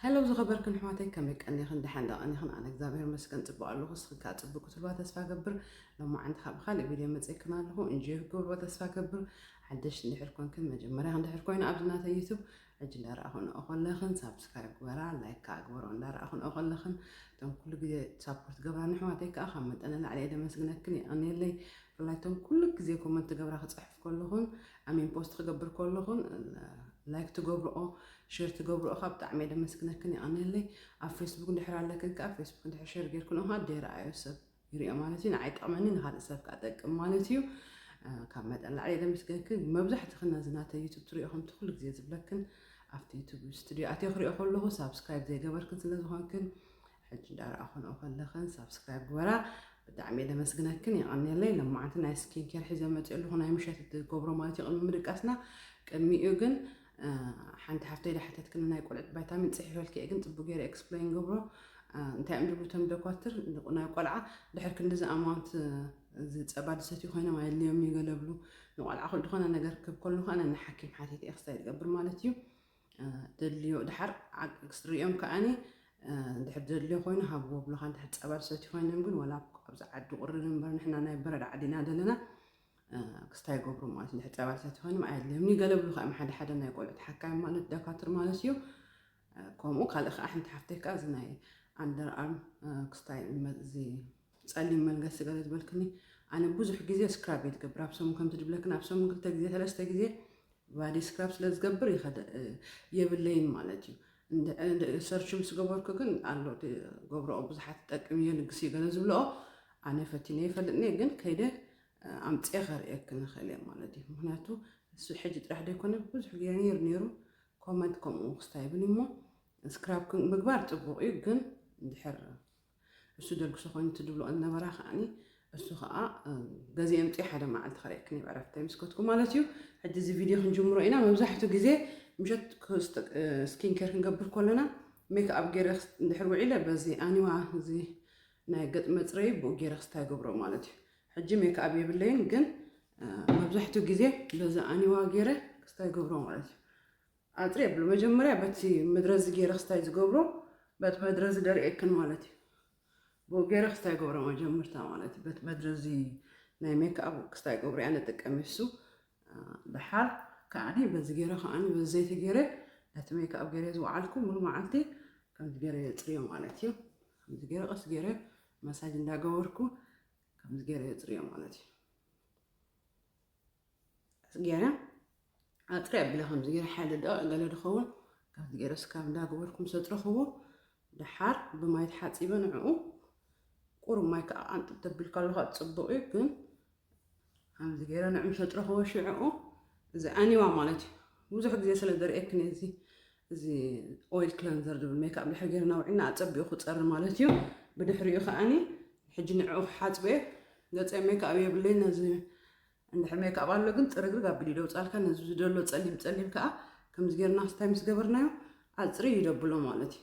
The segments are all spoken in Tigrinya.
ሄሎ ዝኸበርክን ኣሕዋተይ፣ ከመይ ቀኒኽን? ደሓን ዶ ቀኒኽን? ኣነ እግዚኣብሔር ይመስገን ጽቡቕ ኣለኹ። ንስኽን ከኣ ጽቡቕ ክትህልዋ ተስፋ እገብር። ሎማዓንቲ ከኣ ብኻልእ ቪድዮ መጺእክን ኣለኹ። እንጆይ ክትገብርዎ ተስፋ እገብር። ሓደሽቲ እንድሕር ኮንክን፣ መጀመርያ እንድሕር ኮይኑ ኣብዚ ናተይ ዩቱብ፣ ሕጂ እንዳረኣኽንኦ ከለኽን ሳብስክራይብ ግበራ፣ ላይክ ከኣ ግበሮ። እንዳረኣኽንኦ ከለኽን፣ እቶም ኩሉ ግዜ ሳፖርት ገብራኒ ኣሕዋተይ ከኣ ካብ መጠን ንላዕሊ እየ ደመስግነክን፣ የቐንየለይ። ብፍላይ እቶም ኩሉ ግዜ ኮመንት ትገብራ ክጽሕፍ ከለኹን፣ ኣሚን ፖስት ክገብር ከለኹን፣ ላይክ ትገብርኦ፣ ሼር ትገብርኦ ካብ ብጣዕሚ እየ ደመስግነክን፣ የቐንየለይ። ኣብ ፌስቡክ እንድሕር ኣለክን ከኣ ፌስቡክ እንድሕር ሼር ጌርክንኦ ከኣ ደይረኣዮ ሰብ ይሪኦ ማለት እዩ። ንዓይ ጠቕመኒ፣ ንኻልእ ሰብ ከኣ ጠቅም ማለት እዩ። እ፣ ካብ መጠን ላዕሊ እየ ደመስገንክን። መብዛሕትኽን ነዚ ናተይ ዩቱብ ትሪኦ ከምቲ ኩሉ ግዜ ዝብለክን ኣብቲ ዩቱብ ስቱዲዮ ኣትየ ክሪኦ ከለኹ ሳብስክራይብ ዘይገበርክን ስለ ዝኾንክን፣ ሕጂ እንዳረኣኽንኦ ከለኽን ሳብስክራይብ ግበራ። ብጣዕሚ እየ ደመስግነክን፣ የቐንየለይ። ሎማዓንቲ ናይ ስኪን ኬር ሒዘ መፅእ ኣለኹ፣ ናይ ምሸት ትገብሮ ማለት እዩ ቅድሚ ምድቃስና። ቅድሚኡ ግን፣ እ፣ ሓንቲ ሓፍተይ ዳሓተትክን ናይ ቆልዑት ቫይታሚን ፅሒፈልኪ እየ፣ ግን ፅቡቅ ገይረ ኤክስፕሌን ገብሮ። እ፣ እንታይ እዮም ዝብሉ እቶም ዶኳትር፣ ንቁ-፣ ናይ ቆልዓ ድሕር ክንድዚ ኣማውንት፣ እ፣ እዚ ፀባ ዝሰትዩ ኮይኖም ኣየድልዮም እዩ ገለ ብሉ። ንቆልዓ ክል ዝኾነ ነገር ክብ ከሉ ከኣ ንሓኪም ሓቲት እየ ክስታይ ዝገብር ማለት እዩ። እ፣ ደድልዮ ድሓር ዓ-፣ ክትሪኦም ከኣኒ፣ እ፣ እንድሕር ደድልዮ ኮይኑ ሃብዎ ብሎኻ፣ እንድሕር ጸባ ዝሰትዩ ኮይኖም ግን ዋላ ኣብዚ ዓዲ ቁሪ ንንበር ንሕና ናይ በረድ ዓዲ ኢና ደለና፣ እ፣ ክስታይ ይገብሩ ማለት እዩ። እንድሕር ጸባ ዝሰትዩ ኮይኖም ኣየድልዮምኒ ገለ ብሉኻ እዮም ሓደ ሓደ ናይ ቆልዑት ሓካይም ማለት ደካትር ማለት እዩ። እ፣ ከምኡ ካልእ ከኣ ሓንቲ ሓፍተይ ከኣ እዚ ናይ ኣንደር ኣርም፣ እ፣ ክስታይ መ-፣ እዚ ጸሊም መልገሲ ገለ ዝበልክኒ፣ ኣነ ብዙሕ ግዜ ስክራብ እየ ዝገብር። ኣብ ሰሙን ከምቲ ድብለክን ኣብ ሰሙን ክልተ ግዜ ሰለስተ ግዜ ባዲ ስክራብ ስለ ዝገብር ይኸደ-፣ እ፣ የብለይን ማለት እዩ። እንድ-፣ እንድ-፣ ሰርች ምስ ገበርኩ ግን ኣሎ፣ ድ-፣ ገብረኦ ብዙሓት ትጠቅም እየ፣ ልግስ እዩ ገለ ዝብለኦ። ኣነ ፈቲነ ይፈልጥኒ፣ ግን ከይደ፣ እ፣ ኣምፅኤ ከርእየክን ይኽእል እየ ማለት እዩ። ምኽንያቱ እሱ ሕጂ ጥራሕ ደይኮነ ብዙሕ ግዜ ነይሩ ነይሩ፣ ኮመንት ከምኡ ክስታይ ይብል እሞ ስክራብ ክን-፣ ምግባር ጽቡቕ እዩ፣ ግን እንድሕር እሱ ደልግሶ ኮይኑ ትድብሎ ዝነበራ ከኣኒ እሱ ከኣ፣ እ፣ ገዚኤ ኣምፅኤ ሓደ መዓልቲ ከርእየክን እየ ብዕረፍተይ ምስ ከድኩ ማለት እዩ። ሕጂ እዚ ቪድዮ ክንጅምሮ ኢና። መብዛሕትኡ ግዜ ምሸት ክስተ-፣ እ፣ ስኪን ኬር ክንገብር ከለና ሜክ ኣፕ ገይረ ክስ-፣ እንድሕር ውዒለ በዚ ኣኒዋ እዚ ናይ ገጽ መጽረዪ ብኡ ገይረ ክስታይ ገብሮ ማለት እዩ። ሕጂ ሜክ ኣፕ የብለይን፣ ግን፣ እ፣ መብዛሕትኡ ግዜ በዚ ኣኒዋ ገይረ ክስታይ ገብሮ ማለት እዩ። ኣጽሪ የብሉ። መጀመርያ በቲ መድረዚ ገይረ ክስታይ ዝገብሮ፣ በቲ መድረዚ ደርእየክን ማለት እዩ። ብኡ ገይረ ክስታይ ገብሮ መጀመርታ ማለት እዩ። በቲ መድረዚ ናይ ሜክ ኣፕ ክስታይ ገብሮ እያ ንጥቀም እሱ። እ፣ ደሓር ከኣኒ በዚ ገይረ ከኣኒ በዚ ዘይቲ ገይረ ነቲ ሜክ ኣፕ ገይረ ዝወዓልኩ ሙሉ መዓልቲ ከምዚ ገይረ የጽርዮ ማለት እዩ። ከምዚ ገይረ ቀስ ገይረ መሳጅ እንዳገበርኩ ከምዚ ገይረ የጽርዮ ማለት እዩ። ገይረ ኣጥሪ ኣቢለ ከምዚ ገይረ ሓደ ደቂቕ ገለ ድኸውን ከምዚ ገይረ ስካብ እንዳገበርኩ ምስ ኣጥረኽዎ፣ ደሓር ብማይ ተሓጺበ ንዕኡ ቁሩብ ማይ ከኣ ኣንጥብ ተቢልካ ኣለኻ ጽቡቕ እዩ። ግን ከምዚ ገይረ ንዕኡ ምስ ኣጥረኽዎ ሽዕኡ እዚ ኣኒዋ ማለት እዩ። ብዙሕ ግዜ ስለ ዘርእየክን እየ እዚ፣ እዚ ኦይል ክለንዘር ዝብል ሜክኣፕ ድሕሪ ገይርና ውዒልና ኣጸቢቑ ክጸሪ ማለት እዩ። ብድሕሪኡ ከኣኒ ሕጂ ንዕኡ ክሓጽበ ገጸ ሜክኣፕ የብለይ። ነዚ እንድሕር ሜክኣፕ ኣሎ ግን ጽርግርግ ኣቢሉ ይደውጻልካ። ነዚ ዝደሎ ጸሊም ጸሊም ከኣ ከምዚ ጌርና ክስታይ ምስ ገበርናዮ ኣጽሪ ይደብሎ ማለት እዩ።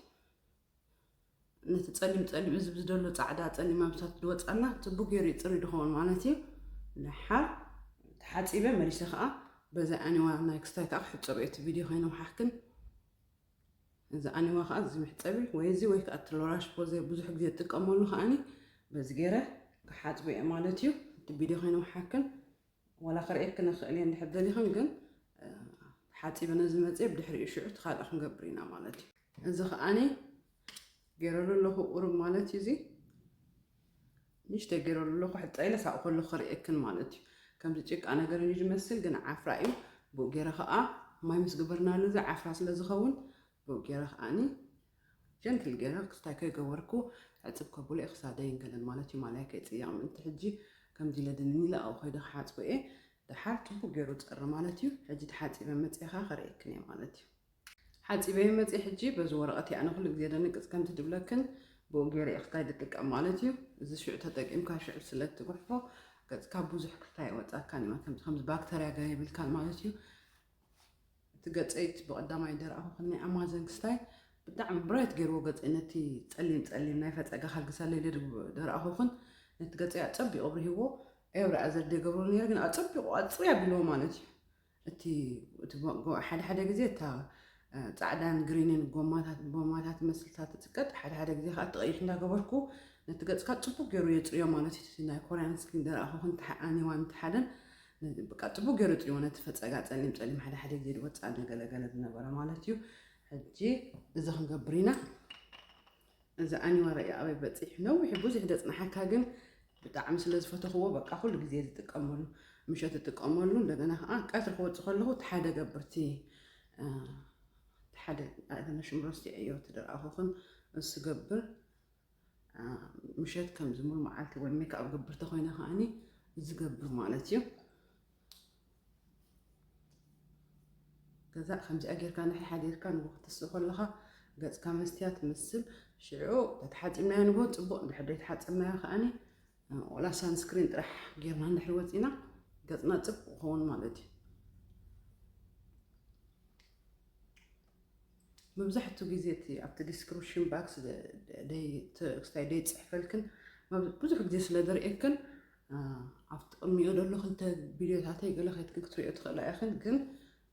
ነቲ ጸሊም ጸሊም እዚ ዝደሎ ጻዕዳ ጸሊም ኣምሳት ዝወጻና ጽቡቅ ገይሩ ይጽሪ ድኸውን ማለት እዩ። ንሓር ተሓጺበ መሊሰ ከኣ በዚ ኣኒዋ ናይ ክስታይ ከኣ ክሕጸብ እየ እቲ ቪድዮ ከይነውሓሕክን። እዚ ኣኒዋ ከኣ እዚ መሕጸቢ ወይ እዚ ወይ ከኣ እቲ ሎራሽ ፖዘ ብዙሕ ግዜ ዝጥቀመሉ ከኣኒ በዚ ገይረ ክሓጽቦ እየ ማለት እዩ። እቲ ቪድዮ ከይነውሓክን ዋላ ከርእየክን እኽእል እየ እንድሕር ደሊኽን፣ ግን፣ እ፣ ሓጺበ ነዚ መጽየ ብድሕሪኡ ሽዑ እቲ ካልእ ክንገብር ኢና ማለት እዩ። እዚ ከኣኒ ገይረሉ ኣለኹ ቁሩብ ማለት እዩ። እዚ ንእሽተይ ገይረሉ ኣለኹ፣ ሕጸ ኢለ ሳብ ከሎ ከርእየክን ማለት እዩ። ከምዚ ጭቃ ነገር እዩ ዝመስል፣ ግን ዓፍራ እዩ። ብኡ ገይረ ከኣ ማይ ምስ ገበርናሉ እዚ ዓፍራ ስለ ዝኸውን፣ ብኡ ገይረ ከኣኒ ጀንትል ገይረ ክስታይ ከይገበርኩ ዕጽብ ከብሎ እየ ክሳደይን ገለን ማለት እዩ። ማልያ ከይጽየቕ ምእንቲ ሕጂ ከምዚ ኢለ ድንን ኢለ ኣብኡ ከይደ ክሓጽቦ እየ። ደሓር ጽቡቅ ገይሩ ጸሪ ማለት እዩ። ሕጂ ተሓጺበ መጽየ ከኣ ከርእየክን እየ ማለት እዩ። ሓጺበ መጽየ ሕጂ በዚ ወረቐት እየ ኣነ ኩሉ ግዜ ደንቅጽ ከምቲ ድብለክን ብኡ ገይረ እየ ክስታይ ዝጥቀም ማለት እዩ። እዚ ሽዑ ተጠቂምካ ሽዑ ስለ እትጉሕፎ ገጽካ ብዙሕ ክስታይ ኣይወጻካን እዩ። ከምዚ፣ ከምዚ ባክተርያ ገለ የብልካን ማለት እዩ። እቲ ገጸይ እቲ ብቐዳማይ ደረኣኹኽን ናይ ኣማዘን ክስታይ ብጣዕሚ ብራይት ገይርዎ ገጸይ ነቲ ጸሊም ጸሊም ናይ ፈጸጋ ካልግሳለይ ኢለ ድ-፣ ደረኣኹኽን ነቲ ገጸይ ኣጸቢቑ ኣብሪህዎ። ኤብረ ኣዘር ደገብሮ ነይረ ግን ኣጸቢቑ ኣጽሪ ኣቢልዎ ማለት እዩ። እቲ፣ እቲ ሞ-፣ ጎ-፣ ሓደ ሓደ ግዜ እታ እ፣ ጻዕዳን ግሪንን ጎማታት፣ ጎማታት መስልታት ትጽቀጥ። ሓደ ሓደ ግዜ ከኣ ትቐይሕ እንዳገበርኩ ነቲ ገጽካ ጽቡቅ ገይሩ የጽርዮ ማለት እዩ። እቲ ናይ ኮርያን ስኪን ደረኣኹኽን ተሓ-፣ ኣኒዋን ተሓደን ነ-፣ በቃ ጽቡቅ ገይሩ የጽርዮ ነቲ ፈጸጋ ጸሊም ጸሊም ሓደ ሓደ ግዜ ዝወጽኣኒ ገለ ገለ ዝነበረ ማለት እዩ። ሕጂ እዚ ክንገብር ኢና። እዚ ኣኒዋ ርእያ ኣበይ በጺሑ ነዊሕ ብዙሕ ደጽናሓካ፣ ግን ብጣዕሚ ስለ ዝፈተኽዎ በቃ ኩሉ ግዜ ዝጥቀመሉ፣ ምሸት ዝጥቀመሉ፣ እንደገና ከኣ ቀትሪ ክወጽእ ከለኹ እቲ ሓደ ገብርቲ፣ እ፣ እቲ ሓደ ኣነ ሽም ረሲዐዮ እቲ ደረኣኹኽን እሱ ገብር፣ እ፣ ምሸት ከምዚ ሙሉ መዓልቲ ወይ ሜክኣፕ ገብር ተኾይነ ከኣኒ ዝገብር ማለት እዩ። ገዛ ከምዚኣ ጌርካ ንሕሓዲርካ ንጎ ክትስእ ከለኻ ገጽካ መስትያ ትመስል። ሽዑ ተተሓጺብናዮ ንጎ ጽቡቕ፣ እንድሕር ዘይተሓጸብናዮ ከኣኒ፣ እ፣ ወላ ሳንስክሪን ጥራሕ ጌርና እንድሕር ወጺና ገጽና ጽቡቕ ክኸውን ማለት እዩ። መብዛሕትኡ ግዜ እቲ ኣብቲ ዲስክሪፕሽን ባክስ ደ-፣ ደ-፣ ደይ-፣ ተ-፣ ክስታይ ደይጽሕፈልክን መብ-፣ ብዙሕ ግዜ ስለ ደርእየክን፣ እ፣ ኣብቲ ቅድሚኡ ዘሎ ክልተ ቪድዮታተይ ገለ ከይትክን ክትሪኦ ትኽእላ ኢኽን። ግን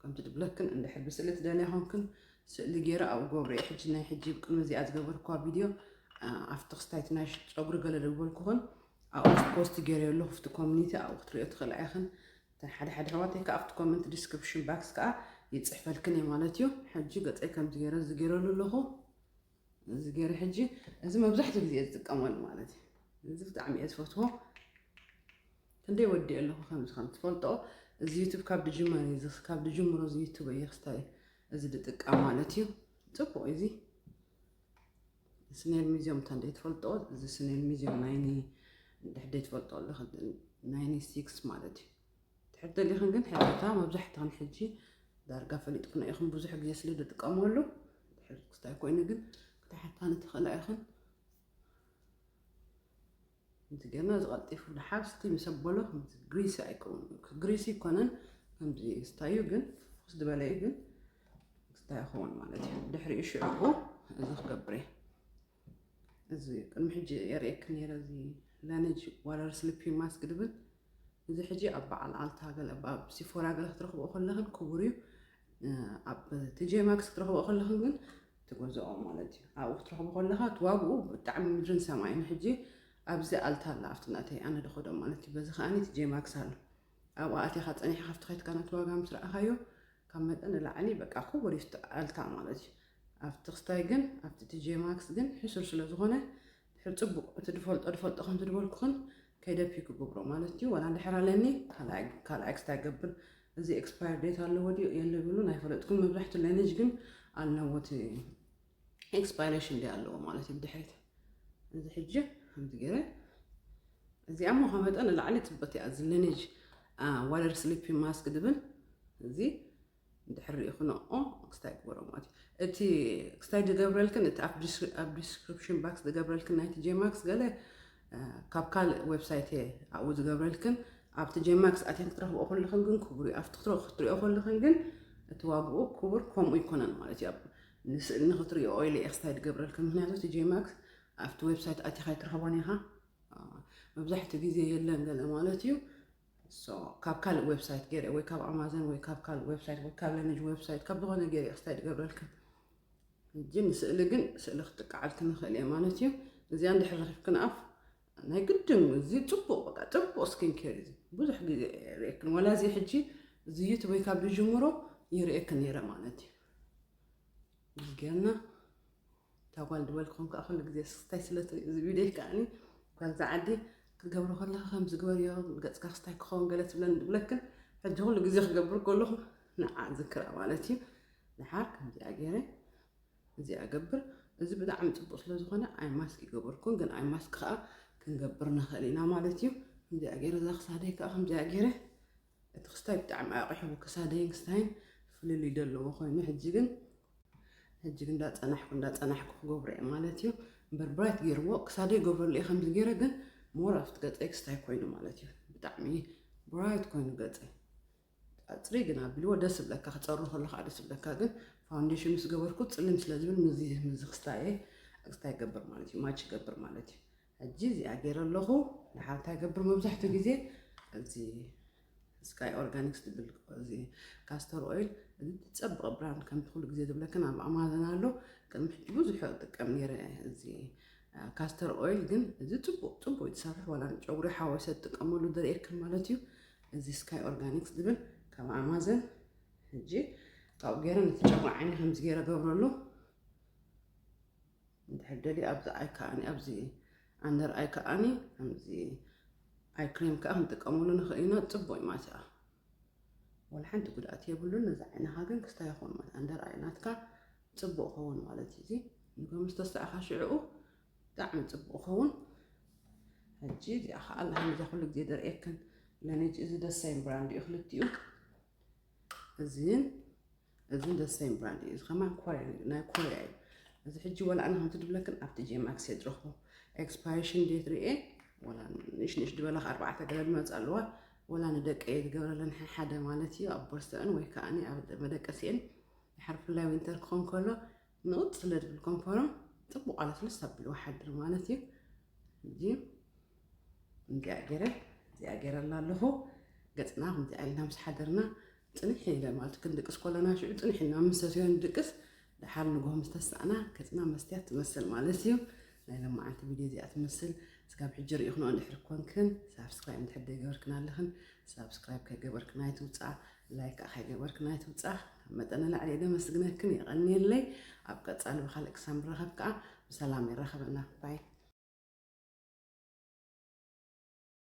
ከምቲ ድብለክን እንድሕር ብስእሊ ትደልያ ኮንክን ስእሊ ገይረ ኣብኡ ገብረ እየ። ሕጂ ናይ ሕጂ ቅድሚ እዚኣ ዝገበርኳ ቪድዮ፣ እ፣ ኣብቲ ክስታይ እቲ ናይ ጸጉሪ ገለ ድበልኩኽን ኣብኡ ፖስት ገይረ ኣለኹ ኣብቲ ኮሚኒቲ ኣብኡ ክትሪኦ ትኽእላ ኢኽን። እተን ሓደ ሓደ ኣሕዋተይ ከኣ ኣብቲ ኮመንት ዲስክሪፕሽን ባክስ ከኣ ይጽሕፈልክን እየ ማለት እዩ። ሕጂ ገጸይ ከምዚ ገይረ እዚ ገይረሉ ኣለኹ። እዚ ገይረ ሕጂ እዚ መብዛሕትኡ ግዜ እየ ዝጥቀመሉ ማለት እዩ። እዚ ብጣዕሚ እየ ዝፈትዎ። ክንደይ ወዲኤ ኣለኹ ከምዚ ከም ትፈልጦ፣ እዚ ዩቱብ ካብ ድጅመር እዩ፣ እዚ ካብ ድጅምሮ እዚ ዩቱብ እየ ክስታይ እዚ ድጥቀም ማለት እዩ። ጽቡቕ እዩ እዚ። ስኔል ሚዚዮም እንተ ዘይትፈልጦ፣ እዚ ስኔል ሚዚዮም ናይኒ፣ እንድሕር ዘይትፈልጦ ኣለኽን፣ ናይኒ ሲክስ ማለት እዩ። እንድሕር ደሊኽን ግን ሕራታ መብዛሕትኽን ሕጂ ዳርጋ ፈሊጥክኖ ኢኽን፣ ብዙሕ ግዜ ስለ ዝጥቀመሉ። እንድሕር ክስታይ ኮይኑ ግን ክትሓታኒ ትኽእላ ኢኽን። ከምዚ ጌርና እዚ ቀልጢፉ ደሓር ስቲ ምስ ኣበሎ ከምዚ ግሪሲ ኣይከውን፣ ግሪሲ ኣይኮነን፣ ከምዚ ስታዩ ግን ፍኹስ ዝበለ እዩ፣ ግን ስታይ ይኸውን ማለት እዩ። ድሕሪኡ ሽዑ እዚ ክገብር እየ። እዚ ቅድሚ ሕጂ የርእየክን ነይረ፣ እዚ ላነጅ ዋተር ስሊፒንግ ማስክ ድብል። እዚ ሕጂ ኣብ በዓል ኣልታ ገለ፣ ኣብ ሲፎራ ገለ ክትረኽብኦ ከለኽን ክቡር እዩ። እ፣ ኣብ ቲጄ ማክስ ክትረኽብኦ ከለኽን ግን ትገዝኦ ማለት እዩ። ኣብኡ ክትረኽቦ ከለኻ እቲ ዋግኡ ብጣዕሚ ምድርን ሰማይን። ሕጂ ኣብዚ ኣልታ ኣላ፣ ኣብቲ ናተይ ኣነ ድኸዶ ማለት እዩ። በዚ ከኣኒ ቲጄ ማክስ ኣሎ። ኣብኡ ኣቲኻ ጸኒሕካ ኣብቲ ከይድካ ነቲ ዋጋ ምስ ረኣኻዮ፣ ካብ መጠን ንላዕሊ በቃ ክቡር እዩ እቲ ኣልታ ማለት እዩ። ኣብቲ ክስታይ ግን፣ ኣብቲ ቲጄ ማክስ ግን ሕሱር ስለ ዝኾነ፣ ድሕር ጽቡቕ እቲ ድፈልጦ ድፈልጦ ከም ዝድበልኩኽን ከይደፒ ክገብሮ ማለት እዩ። ዋላ እንድሕር ኣለኒ ካልኣይ፣ ካልኣይ ክስታይ ገብር። እዚ ኤክስፓየር ዴት ኣለዎ ድዩ የለ ብሉን ኣይፈለጥኩን። መብዛሕትኡ ላይነጅ ግን ኣለዎ እቲ ኤክስፓይሬሽን ዴት ኣለዎ ማለት እዩ ብድሕሪት። እዚ ሕጂ ከምዚ ገይረ እዚኣ እሞ ካብ መጠን ንላዕሊ ጽብቕቲ እያ። እዚ ላይነጅ፣ አ፣ ዋተር ስሊፒንግ ማስክ ድብል እዚ እንድሕር ርኢኹኖ፣ ኦ፣ ክስታይ ግበሮ ማለት እዩ። እቲ ክስታይ ዝገብረልክን፣ እቲ ኣብ ዲስክሪ-፣ ኣብ ዲስክሪፕሽን ባክስ ዝገብረልክን ናይቲ ጄማክስ ገለ፣ እ፣ ካብ ካልእ ዌብሳይት እየ ኣብኡ ዝገብረልክን። ኣብቲ ጄማክስ ኣትየን ክትረኽብኦ ከለኽን ግን ክቡር እዩ። ኣብቲ ክትረ-፣ ክትሪኦ ከለኽን ግን እቲ ዋግኡ ክቡር ከምኡ ኣይኮነን ማለት እዩ። ኣብ ንስእሊ ንክትሪኦ ኢለ እየ ክስታይ ዝገብረልክን። ምክንያቱ እቲ ጄማክስ ኣብቲ ዌብሳይት ኣቲኻ ኣይትረኽቦን ኢኻ። አ፣ መብዛሕትኡ ግዜ የለን ገለ ማለት እዩ። ሶ፣ ካብ ካልእ ዌብሳይት ገይረ ወይ ካብ ኣማዞን ወይ ካብ ካልእ ዌብሳይት ወይ ካብ ላይነጅ ዌብሳይት ካብ ዝኾነ ገይረ ክስታይ ዝገብረልክን። ሕጂ ንስእሊ ግን ስእሊ ክጥቀዓልክን ንኽእል እየ ማለት እዩ። እዚኣ እንድሕር ረኺብክን ኣፍ ናይ ግድን እዚ ጽቡቕ፣ በቃ ጽቡቕ ስኪን ኬር እዩ። ብዙሕ ግዜ የርእየክን። ዋላ እዚ ሕጂ እዚ ዩቱብ ወይ ካብ ዝጅምሮ የርእየክን ነይረ ማለት እዩ። እዚ ጌርና እታ ጓል ድበልክኹም ከኣ ኩሉ ግዜ ስታይ ስለ ትርኢ እዚ ቪድዮ ከኣኒ ጓል እዛ ዓዲ ክትገብሮ ከለኻ ከምዚ ግበርዮ፣ ገጽካ ክስታይ ክኸውን ገለ ትብለኒ ድብለክን። ሕጂ ኩሉ ግዜ ክገብር ከለኹ ንዓ ዝክራ ማለት እዩ። ድሓር ከምዚኣ ገይረ እዚኣ እገብር። እዚ ብጣዕሚ ጽቡቕ ስለ ዝኾነ ኣይ ማስክ ይገብርኩን፣ ግን ኣይ ማስክ ከኣ ክንገብር ንኽእል ኢና ማለት እዩ። ከምዚኣ ገይረ እዛ ክሳደይ ከኣ ከምዚኣ ገይረ እቲ ክስታይ ብጣዕሚ ኣቕሑ ክሳደይን ክስታይን ፍልልይ ዘለዎ ኮይኑ፣ ሕጂ ግን፣ ሕጂ ግን እንዳጸናሕኩ፣ እንዳጸናሕኩ ክገብሮ እየ ማለት እዩ። እምበር ብራይት ገይርዎ፣ ክሳደይ ገብረሉ እየ ከምዚ ገይረ፣ ግን ሞር ኣብቲ ገጸይ ክስታይ ኮይኑ ማለት እዩ። ብጣዕሚ ብራይት ኮይኑ ገጸይ። ኣጽሪ ግን ኣቢልዎ ደስ ይብለካ፣ ክጸሩ ከሎ ከዓ ደስ ይብለካ። ግን ፋውንዴሽን ምስ ገበርኩ ጽልም ስለ ዝብል፣ ምዚ፣ ምዚ ክስታየ፣ ክስታይ ይገብር ማለት እዩ፣ ማች ይገብር ማለት እዩ። ሕጂ እዚኣ ገይረ ኣለኹ። ድሓር እንታይ ይገብር መብዛሕትኡ ግዜ፣ እዚ ስካይ ኦርጋኒክስ ዝብል፣ እዚ ካስተር ኦይል እዚ ዝፀበቐ ብራንድ ከምቲ ኩሉ ግዜ ዝብለክን ኣብ ኣማዘን ኣሎ። ቅድሚ ሕጂ ብዙሕ ይጥቀም ነይረ እዚ ካስተር ኦይል፣ ግን እዚ ፅቡቅ ፅቡቅ ይትሰርሕ። ዋላ ንጨጉሪ ሓወሰ ትጥቀመሉ ዘርእየክን ማለት እዩ። እዚ ስካይ ኦርጋኒክስ ዝብል ካብ ኣማዘን። ሕጂ ካብኡ ገይረ ነቲ ጨጉሪ ዓይኒ ከምዚ ገይረ ገብረሉ። እንድሕር ደልዩ ኣብዚ ኣይ ከኣኒ፣ ኣብዚ ኣንደር ኣይ ከኣኒ ከምዚ ኣይ ክሬም ከዓ ክንጥቀመሉ ንኽእል ኢና። ፅቡቅ እዩ ማለት እዩ። ወላ ሓንቲ ጉድኣት የብሉን። ነዚ ዓይንኻ ግን ክስታይ ይኸውን ማለት ኣንደር ኣይ ናትካ ፅቡቅ ኸውን ማለት እዩ። እዚ ንጎ ምስ ተስተኣኻ ሽዕኡ ብጣዕሚ ፅቡቅ ኸውን። ሕጂ እዚኣ ከዓ ኣላ ከምዛ ኩሉ ግዜ ደርእየክን ለነጅ እዚ ደሳይን ብራንድ እዩ ክልቲኡ። እዚን እዚን ደሳይን ብራንድ እዩ። እዚ ከማን ኮርያ ናይ ኮርያ እዩ። እዚ ሕጂ ወላ ኣነ ከምቲ ድብለክን ኣብቲ ጄማክስ እየ ዝረኽቦ። ኤክስፓይሬሽን ዴት ርኤ ወላ ንሽ ንሽ ድበላ ኣርባዕተ ገለ ዝመፅ ኣለዋ። ወላ ንደቀ እየ ዝገብረለን ሓደ ማለት እዩ። ኣብ ቦርሰአን ወይ ከዓ ኣብ መደቀሲአን ድሓር ብፍላይ ዊንተር ክኾን ከሎ ንቕፅ ስለ ዝብል ኮንፈሮም ፅቡቅ ኣለስልስ ኣቢሉ ሓድር ማለት እዩ። እዚ እንዲኣ ገይረ እዚኣ ገይረላ ኣለኹ። ገፅና ከምዚኣ ኢልና ምስ ሓደርና ፅንሕ ኢለ ማለት ክንድቅስ ከለና ሽዑ ፅንሕ ኢልና ምስ ሰትዮ ንድቅስ። ድሓር ንግሆ ምስ ተሳእና ገፅና መስትያት ትመስል ማለት እዩ። ናይ ለማዓንቲ ቪድዮ እዚኣ ትመስል። ስጋብ ሕጂ ርኢኹኖ እንድሕር ኮንክን ሳብስክራይብ እንድሕር ደይገበርክን ኣለኽን ሳብስክራይብ ከይገበርክን ኣይትውፃ፣ ላይክ ከዓ ከይገበርክን ኣይትውፃ። ካብ መጠን ንላዕሊ እየ ደመስግነክን፣ የቐንየለይ። ኣብ ቀፃሊ ብካልእ ክሳብ ንራኸብ ከዓ ብሰላም የራኸበና። ባይ።